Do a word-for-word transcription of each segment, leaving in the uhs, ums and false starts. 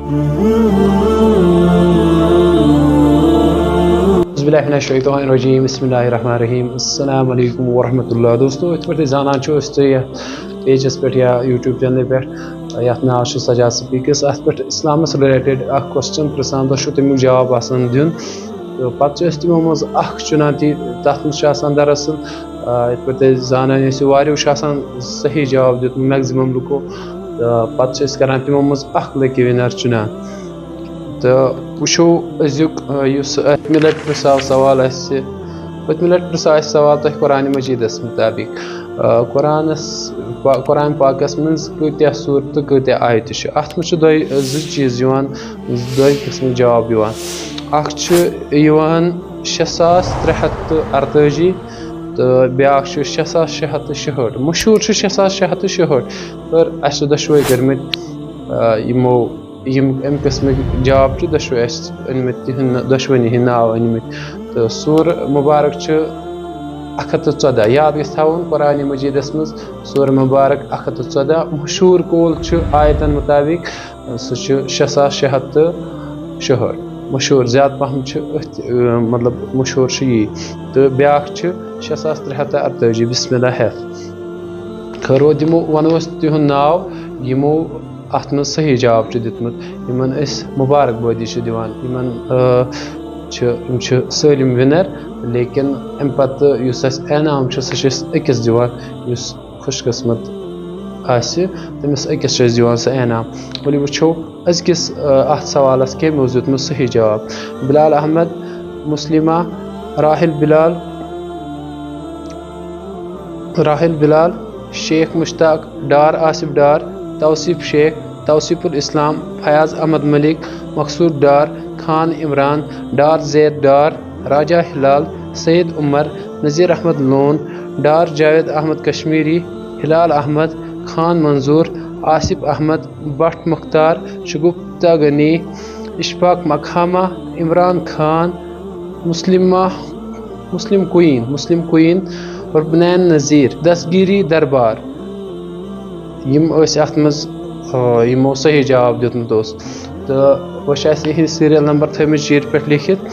اعوذ باللہ من الشیطان الرجیم، بسم اللہ الرحمن الرحیم، السلام علیکم ورحمۃ اللہ۔ دوستو، یِتھ پٲٹھۍ تُہۍ زانان چھِو، أسۍ چھِ یَتھ پیجَس پٮ۪ٹھ یا یوٗٹیوٗب چینلہِ پٮ۪ٹھ، یَتھ ناو چھُ سجاد سپیٖکٕس، اَتھ پٮ۪ٹھ اِسلامَس رِلیٹِڈ اَکھ کوسچن پرٛژھان، تۄہہِ چھُو تَمیُک جواب آسان دیُن۔ تہٕ پَتہٕ چھِ أسۍ تِمو منٛز اَکھ چُنان، تہِ تَتھ منٛز چھُ آسان دراصل، آ، یِتھ پٲٹھۍ تُہۍ زانان ٲسِو، واریاہو چھُ آسان صحیح جواب دیُتمُت، میکزِمم لُکو۔ تہٕ پَتہٕ چھِ أسۍ کران تِمو منٛز اَکھ لکی وِنر چُنان۔ تہٕ وٕچھو أزیُک، آ، یُس پٔتمہِ لَٹہِ پرٛژھاو سوال اَسہِ، پٔتمہِ لَٹہِ پرٛژھاو اَسہِ سوال تۄہہِ قرآنِ مجیٖدَس مُطابِق۔ آ، قرآنَس پا-، قرآن پاکَس منٛز کۭتیٛاہ سوٗرٕ تہٕ کۭتیٛاہ آیتہٕ چھِ؟ اَتھ منٛز چھِ دۄیہِ، زٕ چیٖز یِوان، دۄیہِ قٕسمٕکۍ جواب یِوان۔ اَکھ چھُ یِوان شےٚ ساس ترٛےٚ ہَتھ تہٕ اَرتٲجی تہٕ بیٛاکھ چھُ شےٚ ساس شےٚ ہَتھ تہٕ شُہٲٹھ۔ مشہوٗر چھُ شےٚ ساس شےٚ ہَتھ تہٕ شُہٲٹھ، مگر اَسہِ چھِ دۄشوَے کٔرمٕتۍ، آ، یِمو، یِم اَمہِ قٕسمٕکۍ جواب چھِ دۄشوَے اَسہِ أنۍ مٕتۍ، تِہِنٛد نا-، دۄشوٕنی ہِنٛدۍ ناو أنۍ مٕتۍ۔ تہٕ سوٗرٕ مُبارک چھُ اَکھ ہَتھ تہٕ ژۄداہ۔ یاد گژھِ تھاوُن، قرآنِ مجیٖدَس منٛز سوٗرٕ مُبارک اَکھ ہَتھ تہٕ ژۄداہ۔ مشہوٗر قول چھُ آیتَن مُطابِق، سُہ چھُ شےٚ ساس شےٚ ہَتھ تہٕ شُہٲٹھ۔ مشہوٗر، زیادٕ پَہَم چھُ أتھۍ، اۭں، مطلب، مشہوٗر چھُ یی۔ تہٕ بیٛاکھ چھُ شےٚ ساس ترٛےٚ ہَتھ تہٕ اَرتٲجی، بسم اللہ ہٮ۪تھ۔ خٲر، وۄنۍ دِمو، وَنو أسۍ تِہُنٛد ناو، یِمو اَتھ منٛز صحیح جواب چھُ دیُتمُت۔ یِمَن أسۍ مُبارک بٲدی چھِ دِوان، یِمَن، آ، چھِ، یِم چھِ سٲلِم وِنَر، لیکِن اَمہِ پَتہٕ یُس اَسہِ انعام چھُ، سُہ چھِ أسۍ أکِس دِوان، یُس خوش قسمت آسہِ، تٔمِس أکِس چھِ أسۍ دِوان سُہ انعام۔ ؤلِو وٕچھو أزکِس، آ، اَتھ سوالَس کٔمۍ اوس دیُتمُت صحیح جواب۔ بلال احمد، مسلمہ، راحل بلال، راحل بلال، شیخ مشتاق، ڈار آصف ڈار، توصیف شیخ، توصیف الاسلام، فیاض احمد ملک، مقصود ڈار، خان عمران، ڈار زید ڈار، راجہ ہلال، سید عمر، نذیر احمد لون، ڈار جاوید احمد کشمیری، ہلال احمد، خان منظور، آصف احمد، بٹ مختار، شگفتہ غنی، اشفاق مکھامہ، عمران خان، مسلمہ، مسلم کوئین، مسلم کوئین، ربنین نذیر، دستگیری دربار۔ یِم ٲسۍ اَتھ منٛز، آ، یِمو صحیح جواب دیُتمُت اوس۔ تہٕ وۄنۍ چھِ اَسہِ یِہِنٛدۍ سیٖریَل نمبر تھٲومٕتۍ شیٖٹ پٮ۪ٹھ لیکھِتھ۔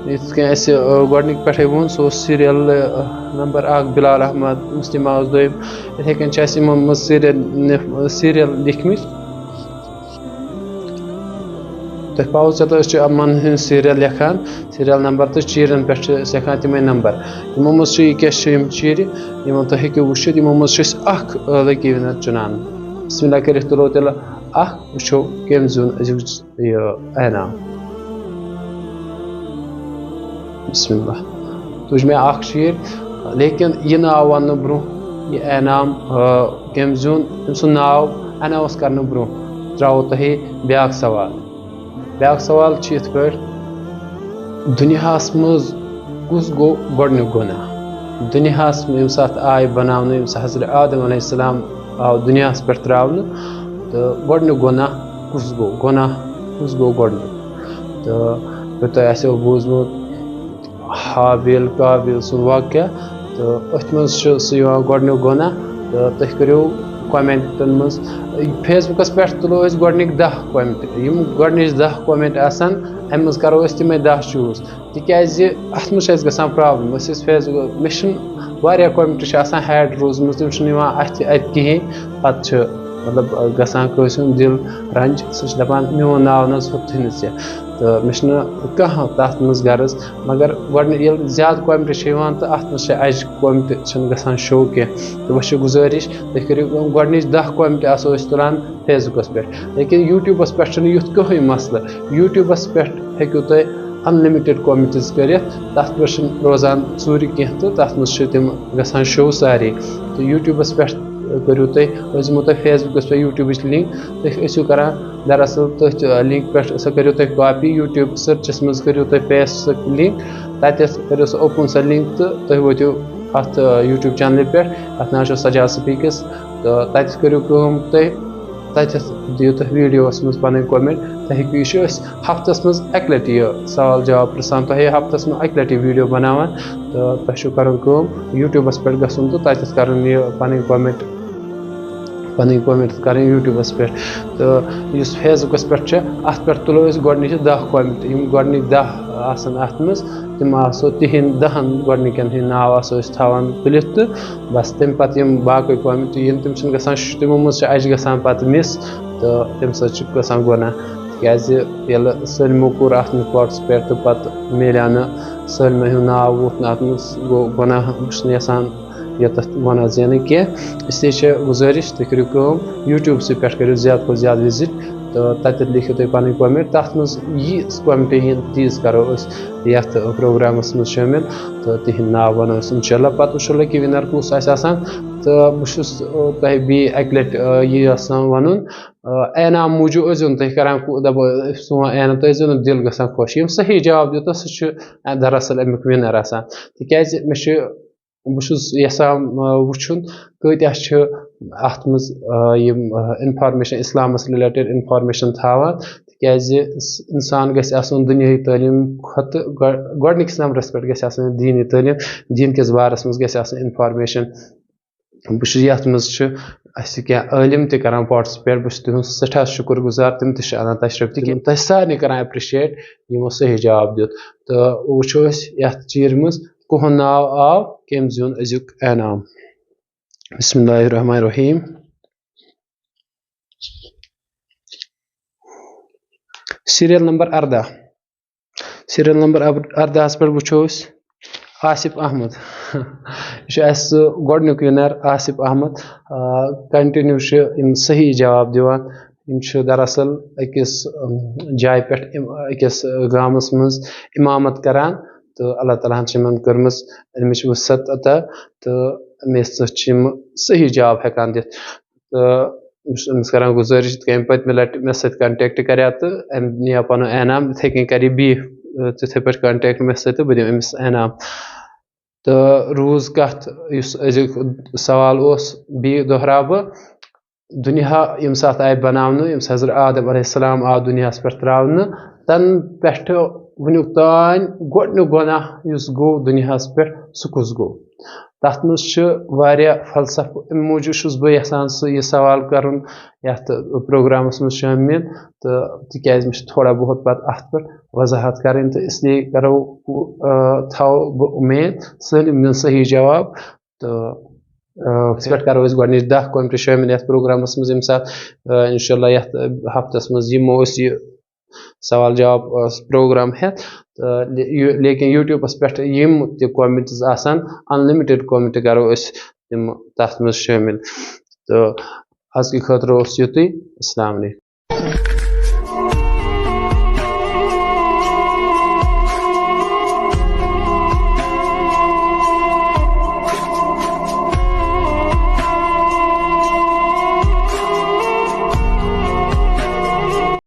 یِتھ کٔنۍ اَسہِ، آ، گۄڈٕنِکۍ پٮ۪ٹھَے ووٚن، سُہ اوس سیٖریَل، آ، نمبر اَکھ بِلال احمد، مسلمہ اوس دوٚیِم۔ یِتھَے کٔنۍ چھِ اَسہِ یِمَن منٛز سیٖریَل، سیٖریَل لیکھمٕتۍ۔ تۄہہِ پاوٕ ژےٚ تہٕ أسۍ چھِ یِمَن ہٕنٛز سیٖریَل لیکھان، سیٖریَل نمبر تہٕ چیٖرَن پٮ۪ٹھ چھِ أسۍ لیکھان تِمَے نمبر۔ یِمو منٛز چھِ یہِ کیٛاہ چھِ یِم چیٖرِ، یِمَن تُہۍ ہیٚکِو وٕچھِتھ، یِمو منٛز چھِ أسۍ اَکھ، آ، لکی وِنَر چُنان۔ بسم اللہ کٔرِتھ تُلو تیٚلہِ اَکھ، وٕچھو کٔمۍ زیوٗن أزیُک یہِ انعام۔ بسم اللہ۔ تُج مےٚ اَکھ چیٖر، لیکن یہِ ناو وَننہٕ برٛونٛہہ، یہِ انعام، آ، کٔمۍ زیوٗن، أمۍ سُنٛد ناو announce کرنہٕ برٛونٛہہ ترٛاوو تۄہہِ بیٛاکھ سوال۔ بیٛاکھ سوال چھُ یِتھ پٲٹھۍ، دُنیاہَس منٛز کُس گوٚو گۄڈٕنیُک گۄناہ؟ دُنیاہَس منٛز ییٚمہِ ساتہٕ آے بَناونہٕ، ییٚمہِ ساتہٕ حضرت آدم علیہ السلام آو دُنیاہَس پٮ۪ٹھ ترٛاونہٕ، تہٕ گۄڈٕنیُک گۄناہ کُس گوٚو؟ گۄناہ کُس گوٚو گۄڈٕنیُک؟ تہٕ یہِ تۄہہِ آسیو بوٗزمُت، ہابیل قابیل سُنٛد واقعہ، تہٕ أتھۍ منٛز چھُ سُہ یِوان گۄڈٕنیُک گۄناہ۔ تہٕ تُہۍ کٔرِو کۄمٮ۪نٛٹَن منٛز، Facebook-س پٮ۪ٹھ تُلو أسۍ گۄڈٕنِکۍ دَہ comment، یِم گۄڈٕنِچ دَہ comment آسَن، اَمہِ منٛز کَرو أسۍ تِمَے دَہ choose، تِکیٛازِ اَتھ منٛز چھِ اَسہِ گژھان problem۔ أسۍ ٲسۍ Facebook، مےٚ چھِنہٕ، واریاہ comment چھِ آسان hide روٗزمٕژ، تِم چھِنہٕ یِوان اَتھِ، اَتہِ کِہیٖنۍ۔ پَتہٕ چھُ، مطلب، گژھان کٲنٛسہِ ہُنٛد دِل رنٛج، سُہ چھُ دَپان، "میون ناو نہ حظ ہیوٚتُے نہٕ ژےٚ۔" تہٕ مےٚ چھِنہٕ کانٛہہ تَتھ منٛز غرض، مگر گۄڈٕنٮ۪تھ ییٚلہِ زیادٕ comment چھِ یِوان تہٕ اَتھ منٛز چھِ اَجہِ comment چھِنہٕ گژھان show کینٛہہ۔ تہٕ وۄنۍ چھِ گُزٲرِش، تُہۍ کٔرِو کٲم، گۄڈٕنِچ دَہ comment آسو أسۍ تُلان Facebook-س پٮ۪ٹھ، لیکن YouTube-س پٮ۪ٹھ چھُنہٕ یُتھ کٕہٕنۍ مسلہٕ۔ YouTube-س پٮ۪ٹھ ہیٚکِو تُہۍ unlimited comments کٔرِتھ، تَتھ پٮ۪ٹھ چھِنہٕ روزان ژوٗرِ کینٛہہ تہٕ تَتھ منٛز چھِ تِم گژھان show سارے۔ تہٕ YouTube-س پٮ۪ٹھ کٔرِو تُہۍ، أسۍ دِمو تۄہہِ Facebook-س پٮ۪ٹھ YouTube-ٕچ link، تُہۍ ٲسِو کَران دراصل تٔتھۍ، آ، link پٮ۪ٹھ، سۄ کٔرِو تُہۍ copy، YouTube search-س منٛز کٔرِو تُہۍ paste سۄ link، تَتٮ۪تھ کٔرِو سۄ open سۄ link تہٕ تُہۍ وٲتِو اَتھ، آ، YouTube channel پٮ۪ٹھ، اَتھ ناو چھُ سجاد سپیٖکٕس۔ تہٕ تَتٮ۪تھ کٔرِو کٲم تُہۍ، تَتٮ۪تھ دِیِو تُہۍ video-س منٛز پَنٕنۍ comment، تۄہہِ ہیٚکِو، یہِ چھُ أسۍ ہفتَس منٛز اَکہِ لَٹہِ یہِ سوال جواب پرٛژھان، تۄہہِ ہفتَس منٛز اَکہِ لَٹہِ یہِ video بَناوان، تہٕ تۄہہِ چھُو کَرُن کٲم، YouTube-س پٮ۪ٹھ گژھُن تہٕ تَتٮ۪تھ کَرُن یہِ پَنٕنۍ comment۔ پَنٕنۍ کومنٹ کَرٕنۍ یوٗٹیوٗبَس پٮ۪ٹھ۔ تہٕ یُس فیسبُکَس پٮ۪ٹھ چھِ، اَتھ پٮ۪ٹھ تُلو أسۍ گۄڈٕنِچہِ دَہ کومنٹ۔ یِم گۄڈٕنِکۍ دَہ آسَن اَتھ منٛز، تِم آسو تِہِنٛدۍ دَہَن گۄڈٕنِکٮ۪ن ہٕنٛدۍ ناو آسو أسۍ تھاوان تُلِتھ۔ تہٕ بَس، تَمہِ پَتہٕ یِم باقٕے کومنٹ یِم تِم چھِنہٕ گژھان، تِمو منٛز چھِ اَجہِ گژھان پَتہٕ مِس، تہٕ تَمہِ سۭتۍ چھُ گژھان گۄناہ۔ تِکیٛازِ ییٚلہِ سٲلمو کوٚر اَتھ منٛز پارٹسِپیٹ تہٕ پَتہٕ میلیٛاو نہٕ سٲلمَن ہُنٛد ناو ووت نہٕ اَتھ منٛز، گوٚو گۄناہ۔ بہٕ چھُس نہٕ یَژھان یَتَتھ وَنان زینٕکۍ کینٛہہ۔ اس لیے چھِ گُزٲرِش، تُہۍ کٔرِو کٲم، یوٗٹیوٗبسٕے پٮ۪ٹھ کٔرِو زیادٕ کھۄتہٕ زیادٕ وِزِٹ تہٕ تَتٮ۪تھ لیکھِو تُہۍ پَنٕنۍ کومنٹ۔ تَتھ منٛز یی کومنٹ یِن، تیٖژ کَرو أسۍ یَتھ پروگرامَس منٛز شٲمِل تہٕ تِہِنٛدۍ ناو وَنو أسۍ اِنشاء اللہ۔ پَتہٕ وٕچھو لَکی وِنَر کُس آسہِ آسان۔ تہٕ بہٕ چھُس، آ، تۄہہِ بیٚیہِ اَکہِ لَٹہِ، آ، یہِ یَژھان وَنُن، آ، انعام موٗجوٗب ٲسۍزیو نہٕ تُہۍ کَران، کو-، دَپان، سون اعانت ٲسۍزیو نہٕ دِل گژھان خۄش۔ ییٚمۍ صحیح جواب دیُت، سُہ چھُ، آ، دراصل اَمیُک وِنَر آسان۔ تِکیٛازِ مےٚ چھُ بہٕ چھُس یَژھان، آ، وٕچھُن کۭتیٛاہ چھِ اَتھ منٛز، آ، یِم، آ، اِنفارمیشَن، اِسلامَس رِلیٹِڈ اِنفارمیشَن تھاوان۔ تِکیٛازِ س-، اِنسان گژھِ آسُن دُنیاہی تعلیٖم کھۄتہٕ گۄ-، گۄڈٕنِکِس نمبرَس پٮ۪ٹھ گژھِ آسٕنۍ دیٖنی تعلیٖم، دیٖن کِس بارَس منٛز گژھِ آسٕنۍ اِنفارمیشَن۔ بہٕ چھُس یَتھ منٛز چھُ اَسہِ کینٛہہ عٲلِم تہِ کَران پارٹسِپیٹ، بہٕ چھُس تِہُنٛد سٮ۪ٹھاہ شُکُر گُزار، تِم تہِ چھِ اَنان تَشریٖف، تِکیٛازِ تۄہہِ سارنٕے کَران اٮ۪پرِشیٹ یِمو صحیح جواب دیُت۔ تہٕ وٕچھو أسۍ یَتھ چیٖرِ منٛز کُہُنٛد ناو آو، کٔمۍ زیوٗن أزیُک انعام۔ بسم اللہ الرحمن الرحیم۔ سیریل نمبر اَرداہ۔ سیریل نمبر اَرداہَس پٮ۪ٹھ وٕچھو أسۍ آصف احمد۔ یہِ چھُ اَسہِ سُہ گۄڈٕنیُک وِنَر، آصف احمد۔ آ، کنٹِنیو چھِ یِم صحیح جواب دِوان۔ یِم چھِ دراصل أکِس، اَم، جایہِ پٮ۪ٹھ اِم-، أکِس گامَس منٛز اِمامت کران، تہٕ اللہ تعالیٰ ہَن چھِ یِمَن کٔرمٕژ اَمِچ وُسعت عطا، تہٕ اَمے سۭتۍ چھِ یِم صحیح جواب ہٮ۪کان دِتھ۔ تہٕ بہٕ چھُس أمِس کران گُزٲرِش، یِتھ کٔنۍ أمۍ پٔتمہِ لَٹہِ مےٚ سۭتۍ کنٹیکٹ کَریو تہٕ أمۍ نِیو پَنُن انعام، یِتھَے کٔنۍ کَرِ یہِ بیٚیہِ، اَ، تِتھَے پٲٹھۍ کنٹیکٹ مےٚ سۭتۍ تہٕ بہٕ دِمہٕ أمِس انعام۔ تہٕ روٗز کَتھ، یُس أزیُک سوال اوس، بیٚیہِ دۄہراو بہٕ، دُنیا ییٚمہِ ساتہٕ آیہِ بَناونہٕ، ییٚمہِ ساتہٕ حضرت آدم علیہ السلام آو دُنیاہَس پٮ۪ٹھ ترٛاونہٕ، تَنہٕ پٮ۪ٹھٕ وٕنیُک تام گۄڈٕنیُک گۄناہ یُس گوٚو دُنیاہَس پٮ۪ٹھ، سُہ کُس گوٚو؟ تَتھ منٛز چھِ واریاہ فلسفہٕ۔ اَمہِ موٗجوٗب چھُس بہٕ یَژھان سُہ یہِ سوال کَرُن یَتھ پروگرامَس منٛز شٲمِل، تہٕ تِکیٛازِ مےٚ چھِ تھوڑا بہت پَتہٕ اَتھ پٮ۪ٹھ وضاحت کَرٕنۍ، تہٕ اس لیے کَرو، آ، تھاوو بہٕ اُمید سٲلِم دِن صحیح جواب۔ تہٕ، آ، یِتھ پٲٹھۍ کَرو أسۍ گۄڈٕنِچ دَہ کومنٹہٕ شٲمِل یَتھ پروگرامَس منٛز، ییٚمہِ ساتہٕ، آ، اِنشاء اللہ یَتھ، آ، ہفتَس منٛز یِمو أسۍ یہِ سوال جواب، آ، پروگرام ہٮ۪تھ۔ تہٕ لے-، یہِ-، لیکن یوٗٹیوٗبَس پٮ۪ٹھ یِم تہِ کومنٹٕس آسَن، انلِمِٹِڈ کومنٹہٕ کَرو أسۍ تِم تَتھ منٛز شٲمِل۔ تہٕ أزکہِ خٲطرٕ اوس یُتُے۔ السلام علیکم۔